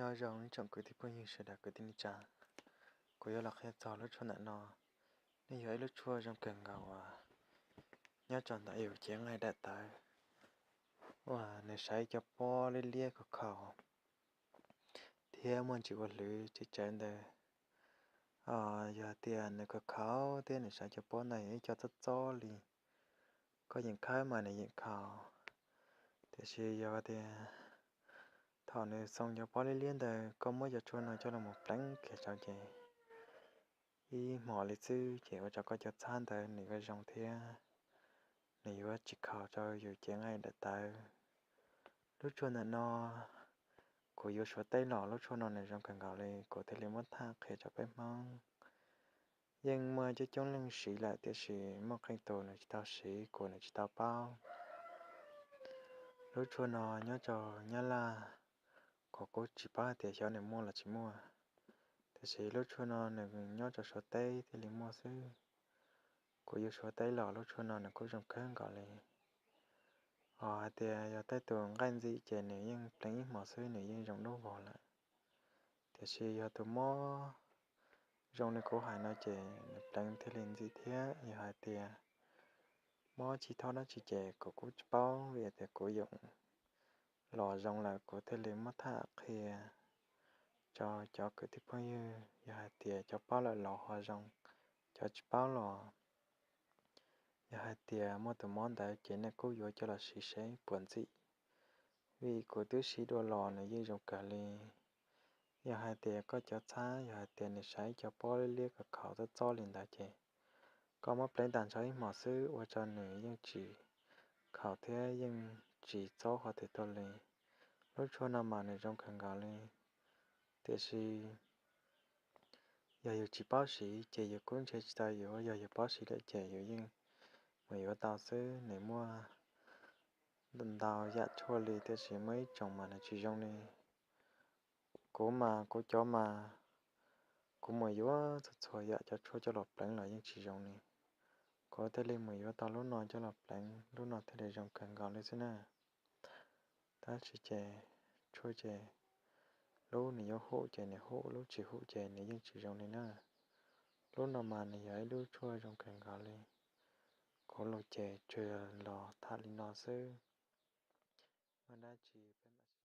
Nyob zoo ib tsoom kwv tij phooj ywg sawv daws kwv tij neej tsa, kuv yuav los qhia txog lub tshuaj ntawm no. Nws yog ib lub tshuaj zoo kawg nkaus uas nyob rau ntawm yus cev nqaij daim tawv uas nws saiv cov pob liab liab khaus khaus thiab muaj ntsis ua hlwv tsev tsawv ntawd. Yog tias nws khaus khaus thiab nws saiv cov pob ntawd yog ib co txob txob li, koj yeem khawb mas nws yeem khaus. Tiam sis yog tias thaum nws xoo cov pob liab liab ntawd koj muab cov tshuaj no coj los mus pleev kiag rau ces ib hmos li xwb ces ua rau koj cov txhab ntawd nws yuav zoo thiab nws yuav tsis khaus rau yus cev nqaij daim tawv. Lub tshuaj ntawm no kuv yuav suav teb los lub tshuaj no nws zoo kawg nkaus li kuv thiaj li muab tham qhia rau peb Hmoob. Yeej muaj coob coob leej siv lawm tiam sis muaj qee tus nws tsis tau siv, kuv nws tsis tau paub. Lub tshuaj no nyob rau Nyab Laj, kuv kuj tsis paub hais tias xyov nws muaj los tsis muaj, tiam sis lub tshuaj no nws nyob rau Suav teb thiaj li muaj xwb. Kuv yuav suav teb los lub tshuaj no nws kuj zoo kawg nkaus li. Ho hais tias yog tej tus nqaij ntxim ces nws yeej pleev ib hmos xwb nws yeej zoo dub vog lawm. Tiam sis yog tus mob zoo li kuv hais no ces nws pleev thiaj li ntxim thiab. Yog hais tias mob tsis thoj dab tsi ces kuv kuj tsis paub, vim tias kuv yeej los zoo lawm kuv thiaj li muab tham qhia rau cov kwv tij phooj ywg. Yog hais tias cov paub lawm los ho zoo, cov tsis paub los yog hais tias muaj tus mob ntawd ces nej kuj yuav coj los siv seb puas ntxim, vim kuv twb siv dua los nws yeej zoo kawg li. Yog hais tias koj cov txhab yog hais tias nws saiv cov pob liab liab khaus khaus txob txob li ntawd ces koj muab pleev tag nrho ib hmos xwb ua rau nws yeej tsis khaus thiab yeej tsis txob qhov twg tuaj li. Lub tshuaj no mas nws zoo kawg nkaus li, tiam sis yog yus tsis paub siv ces yus kuj ntshe tsis tau yuav, yog yus paub siv lawm ces yus yeej mus yuav tau xwb. Nws muaj ntau yam tshuaj li tiam sis muaj ib tsoom mas nws tsis zoo li. Kuv mas kuv cov mas kuv mus yuav txhua txhua yam cov tshuaj coj los pleev los yeej tsis zoo li. Kuv thiaj li mus yuav tau lub no coj los pleev, lub no thiaj li zoo kawg nkaus li xwb na. Tab sis ces tshuaj ces lub nws yuav hum ces nws hum, lub tsis hum ces nws yeej tsis zoo li na. Lub no mas nws yog ib lub tshuaj zoo kawg nkaus li. Kuv los ces tsuas los tham li no xwb. Muaj dab tsi